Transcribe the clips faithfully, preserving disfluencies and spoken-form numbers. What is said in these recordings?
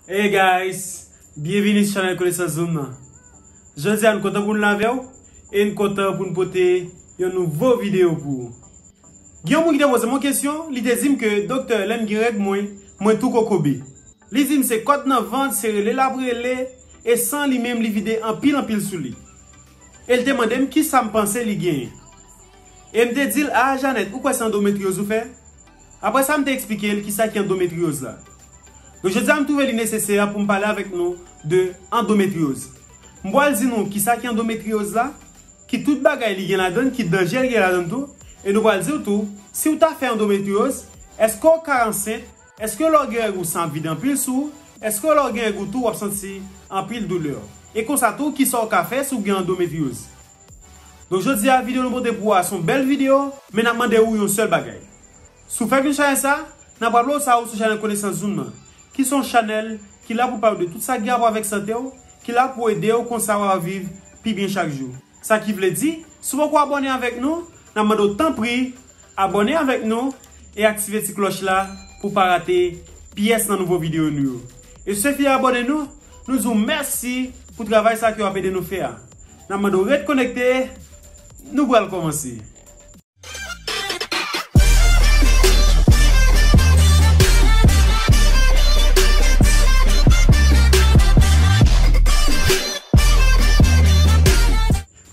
Hey guys, byenvini sou chanèl Konesans Zoom nan. Jodi a nou kontan pou n la avè w e n kontan pou n pote yon nouvo videyo pou ou. Gen yon moun ki te poze m yon kesyon, li te di m ke doktè, lè m gen règ mwen, mwen tou kokobe. Li di m se kòd nan vant, se rele l ap rele, e san li menm li vide anpil anpil sou li. E l te mande m kisa m panse li genyen. E m te di l, a Janèt, ou kwè se andometryoz ou fè? Apre sa, m te eksplike l kisa ki andometryoz la. Donk, jodi a, m twouve li nesesè pou m pale avèk nou de andometryoz. M pral di nou kisa ki andometryoz la, ki tout bagay li gen ladan l, ki danje l gen ladan l tou, e nou pral di w tou, si w ta fè andometryoz, èske w ka ansent? Èske lè w gen règ ou san ap vide anpil sou ou? Èske lè w gen règ ou tou w ap santi anpil doulè? E konsa tou, kisa w ka fè si w gen andometryoz? Donk jodi a, videyo nou pote pou ou a se yon bèl videyo, men n ap mande ou yon sèl bagay. Si w fèk vin chanèl sa, n ap raple w sa ou sou chanèl Konesans Zoom nan, ki se yon chanèl ki la pou pale w de tout sa ki gen rapò avèk sante w, ki la pou ede w konsa w a viv pi byen chak jou. Sa ki vle di, si w poko abòne avèk nou, n ap mande w tanpri, abòne avèk nou e aktive ti klòch la pou w pa rate pyès nan nouvo videyo nou yo. E si w te fin abòne nou, nou di w mèsi pou travay sa ke w ap ede nou fè a. N ap mande w ret konekte, nou pral kòmanse.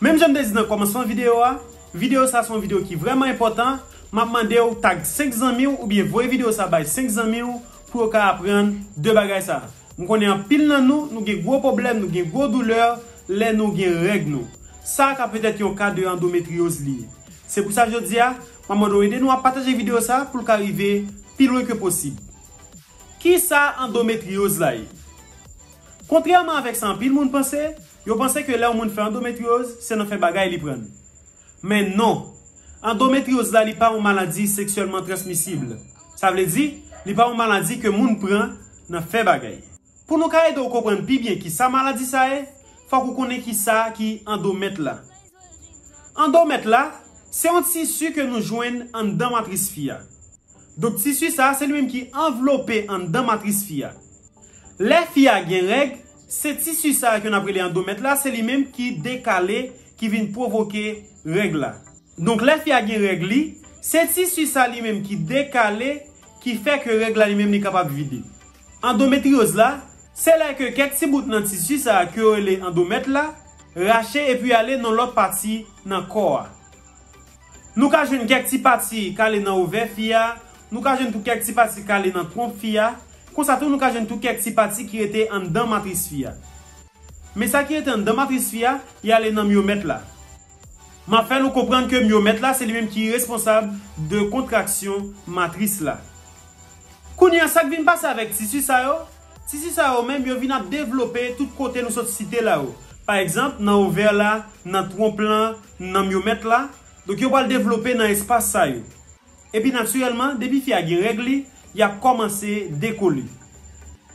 Menm jan m te di nan kòmansman videyo a, videyo sa se yon videyo ki vrèman enpòtan. M ap mande w tag senk zanmi w oubyen voye videyo sa bay senk zanmi w pou yo ka aprann de bagay sa. M konnen anpil nan nou, nou gen gwo pwoblèm, nou gen gwo doulè lè nou gen règ nou. Sa ka petèt yon ka de andometryoz li ye. Se pou sa jodi a, m ap mande w ede nou ap pataje videyo sa pou l ka rive pi lwen ke posib. Kisa andometryoz la ye? Kontrèman avèk sa anpil moun panse, yo panse ke lè yon moun fè andometryoz, se nan fè bagay li pran l. Men non, andometryoz la li pa yon maladi seksyèlman transmisib. Sa vle di, li pa yon maladi ke moun pran nan fè bagay. Pou nou ka ede w konprann pi byen kisa maladi sa ye, fòk ou konnen kisa ki andomèt la. Andomèt la, se yon tisi ke nou jwenn anndan matris fi a. Donk tisi sa a, se li menm ki anvlope anndan matris fi a. Lè fi a gen règ, se tisi sa a ke n ap rele andomèt la, se li menm ki dekale, ki vin pwovoke règ la. Donk lè fi a gen règ li, se tisi sa li menm ki dekale, ki fè ke règ la li menm li kapab vide. Andometryoz la, se lè ke kèk ti bout nan tisi sa a ke yo rele andomèt la, rache epi ale nan lòt pati nan kò a. Nou ka jwenn kèk ti pati k ale nan ovè fi a, nou ka jwenn tou kèk ti pati k ale nan twonp fi a, konsa tou nou ka jwenn tou kèk ti pati ki rete anndan matris fi a. Men sa ki rete anndan matris fi a, li ale nan myomèt la. M ap fè nou konprann ke myomèt la se li menm ki responsab de kontraksyon matris la. Kounye a, sa k vin pase avèk tisi sa yo? Tisi sa yo menm, yo vin ap devlope tout kote nou sot site la yo. Pa egzanp, nan ovè la, nan twonp lan, nan myomèt la. Donk, yo pral devlope nan espas sa yo. Epi, natirèlman, depi fi a gen règ li, y ap kòmanse dekole.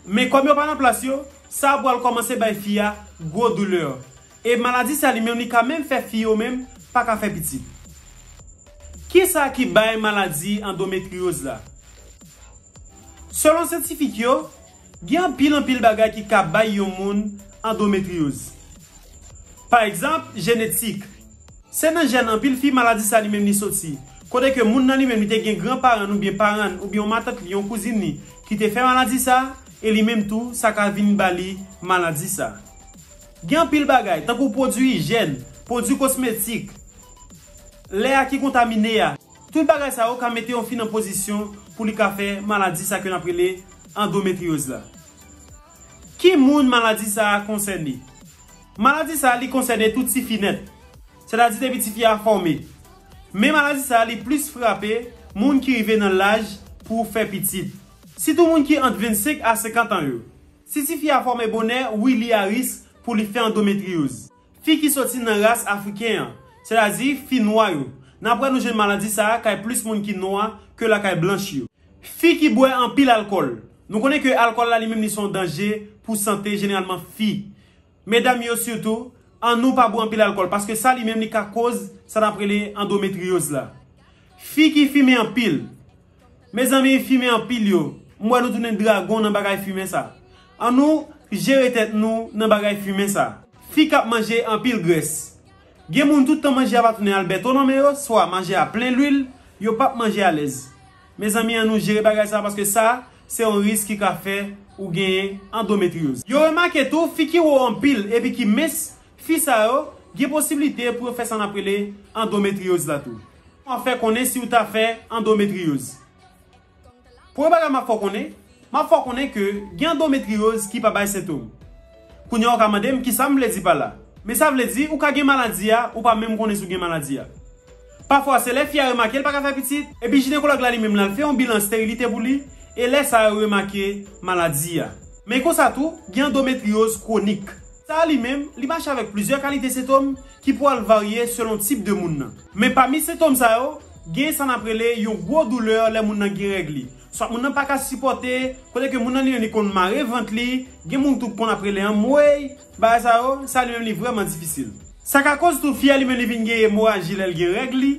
Men kòm yo pa nan plas yo, sa pral kòmanse bay fi a gwo doulè. E maladi sa li menm, li ka menm fè fi yo menm pa ka fè pitit. Kisa ki bay maladi andometryoz la? Selon syantifik yo, gen anpil anpil bagay ki ka bay yon moun andometryoz. Pa egzanp, jenetik. Se nan jèn anpil fi maladi sa li menm li soti. Kote ke moun nan li menm li te gen granparan l oubyen paran l oubyen yon matant li, yon kouzin li ki te fè maladi sa, e li menm tou sa ka vin ba li maladi sa. Gen anpil bagay, tankou pwodui ijyèn, pwodui kosmetik, lè a ki kontamine a. Tout bagay sa yo ka mete yon fi nan pozisyon pou li ka fè maladi sa ke n ap rele andometryoz la. Ki moun maladi sa a konsène? Maladi sa a li konsène tout tifi nèt. Sètadi depi tifi a fòme. Men maladi sa a li plis frape moun ki rive nan laj pou fè pitit. Sitou moun ki ant vennsenk a senkant an yo. Si tifi a fòme bonè, wi li a risk pou li fè andometryoz. Fi ki soti nan ras afriken an, sètadi fi nwa yo. N ap wè nou jwenn maladi sa a kay plis moun ki nwa ke lakay blanch yo. Fi ki bwè anpil alkòl. Nou konnen ke alkòl la li menm li se yon danje pou sante jeneralman fi. Medam yo sitou, annou pa bwè anpil alkòl paske sa li menm li ka koz sa n ap rele andometryoz la. Fi ki fimen anpil. Mezanmi, fimen anpil yo. M wè nou tounen dragon nan bagay fimen sa. Annou jere tèt nou nan bagay fimen sa. Fi k ap manje anpil grès. Gen moun tout tan manje a pa tounen Alberto nan men yo, swa manje a plen lwil, yo p ap manje alèz. Mezanmi, annou jere bagay sa paske sa se yon risk ki ka fè ou genyen andometriyoz. Yo remake tou, fi ki wo anpil epi ki mens, fi sa yo gen posiblite pou yo fè sa n ap rele andometriyoz la tou. Kòman fè konnen si w ta fè andometriyoz? Premye bagay m ap fè w konnen, m ap fè w konnen ke gen andometriyoz ki pa bay sentòm. Kounye a w ka mande m kisa m vle di pa la. Men sa vle di ou ka gen maladi a, ou pa menm konnen si w gen maladi a. Pafwa se lè fi a remake l pa ka fè pitit, epi jinekològ la li menm l al fè yon bilan sterilite pou li, e lè sa a yo remake maladi a. Men konsa tou, gen andometriyoz kwonik. Sa a li menm, li mache avèk plizyè kalite sentòm ki pral varye selon tip de moun nan. Men pami sentòm sa yo, gen sa n ap rele yon gwo doulè lè moun nan gen règ li. Swa moun nan pa ka sipòte, kote ke moun nan li menm li konn mare vant li, gen moun tou konn ap rele anmwey, bagay sa yo, sa li menm li vrèman difisil. Sa ka koz tou fi a li menm li vin gen emoraji lè l gen règ li.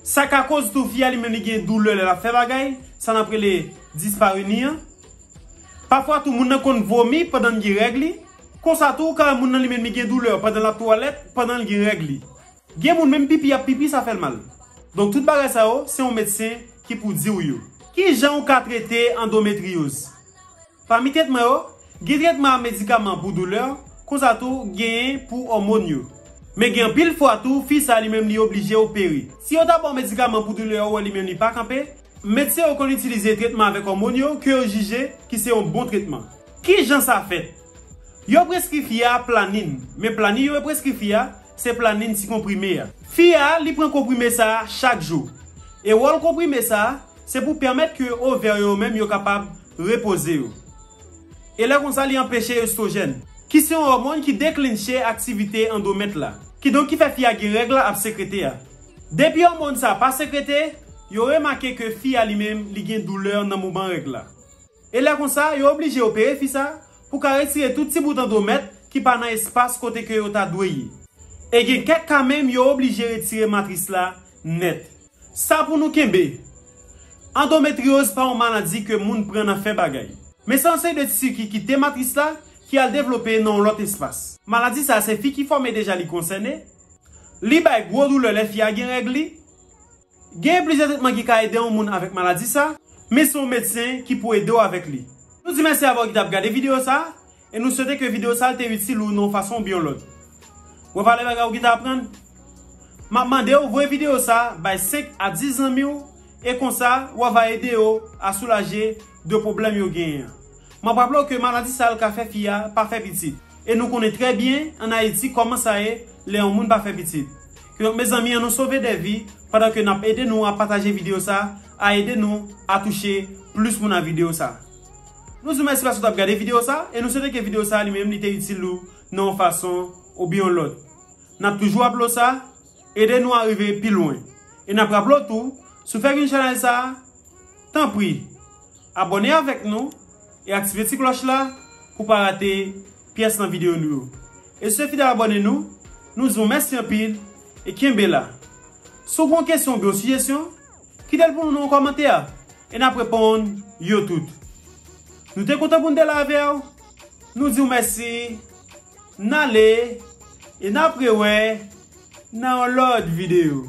Sa ka koz tou fi a li menm li gen doulè lè l ap fè bagay, sa n ap rele dispareni an. Pafwa tou moun nan konn vomi pandan l gen règ li. Konsa tou, ou ka wè moun nan li menm li gen doulè pandan l ap twalèt, pandan l gen règ li. Gen moun menm pipi ap pipi, sa fè l mal. Donk tout bagay sa yo, se yon medsen ki pou di w yo. Kijan ou ka trete andometriyoz? Pami tretman yo, gen tretman a medikaman pou doulè, konsa tou genyen pou òmòn yo. Men gen anpil fwa tou, fi sa li menm li oblije opere. Si yo ta ba w medikaman pou doulè, ou wè li menm li pa kanpe, medsen yo konn itilize tretman avèk òmòn yo ke yo jije ki se yon bon tretman. Kijan sa fèt? Yo preskri fi a planin, men planin yo preskri fi a, se planin ti konprime a. Fi a, li pran konprime sa a chak jou. E wòl konprime sa a, se pou pèmèt ke ovè yo menm yo kapab repoze yo. E lè konsa, li anpeche estwojèn, ki se yon òmòn ki deklenche aktivite andomèt la. Kidonk, ki fè fi a gen règ la ap sekrete a. Depi òmòn sa a pa sekrete, yo remake ke fi a li menm, li gen doulè nan moman règ la. E lè konsa, yo oblije opere fi sa pou ka retire tout ti bout andomèt ki pa nan espas kote ke yo ta dwe ye. E gen kèk ka menm, yo oblije retire matris la nèt. Sa pou nou kenbe. Andometriyoz pa yon maladi ke moun pran nan fè bagay. Men se yon seri de tisi ki kite matris la, ki al devlope nan yon lòt espas. Maladi sa, se fi ki fòme deja li konsène. Li bay gwo doulè lè fi a gen règ li. Gen plizyè tretman ki ka ede yon moun avèk maladi sa, men se yon medsen ki pou ede w avèk li. Nou di mèsi avè w ki t ap gade videyo sa, e nou swete ke videyo sa te itil ou nan yon fason oubyen yon lòt. Ou wè valè bagay ou gentan aprann? M ap mande w voye videyo sa bay senk a dis zanmi w, e konsa w ava ede yo a soulaje de pwoblèm yo genyen an. M ap raple w ke maladi sa yo ka fè fi a pa fè pitit. E nou konnen trè byen ann Ayiti kòman sa ye lè yon moun pa fè pitit. Kidonk, mezanmi, ann nou sove de vi pandan ke n ap ede nou a pataje videyo sa, a ede nou a touche plis moun a videyo sa. Nou di w mèsi paske w t ap gade videyo sa, e nou swete ke videyo sa li menm li te itil ou nan yon fason oubyen yon lòt. N ap toujou aple w sa, ede nou a rive pi lwen. E n ap raple w tou, si w fèk vin chanèl sa, tanpri, abòne avèk nou e aktive ti klòch la pou w pa rate pyès nan videyo nou yo. E si w se fidèl abòne nou, nou di w mèsi anpil e kenbe la. Si w gen yon kesyon oubyen yon sijesyon, kite l pou nou nan yon kòmantè e n ap reponn yo tout. Nou te kontan pou n te la avè w. Nou di w mèsi. N ale e n ap rewè nan yon lòt videyo.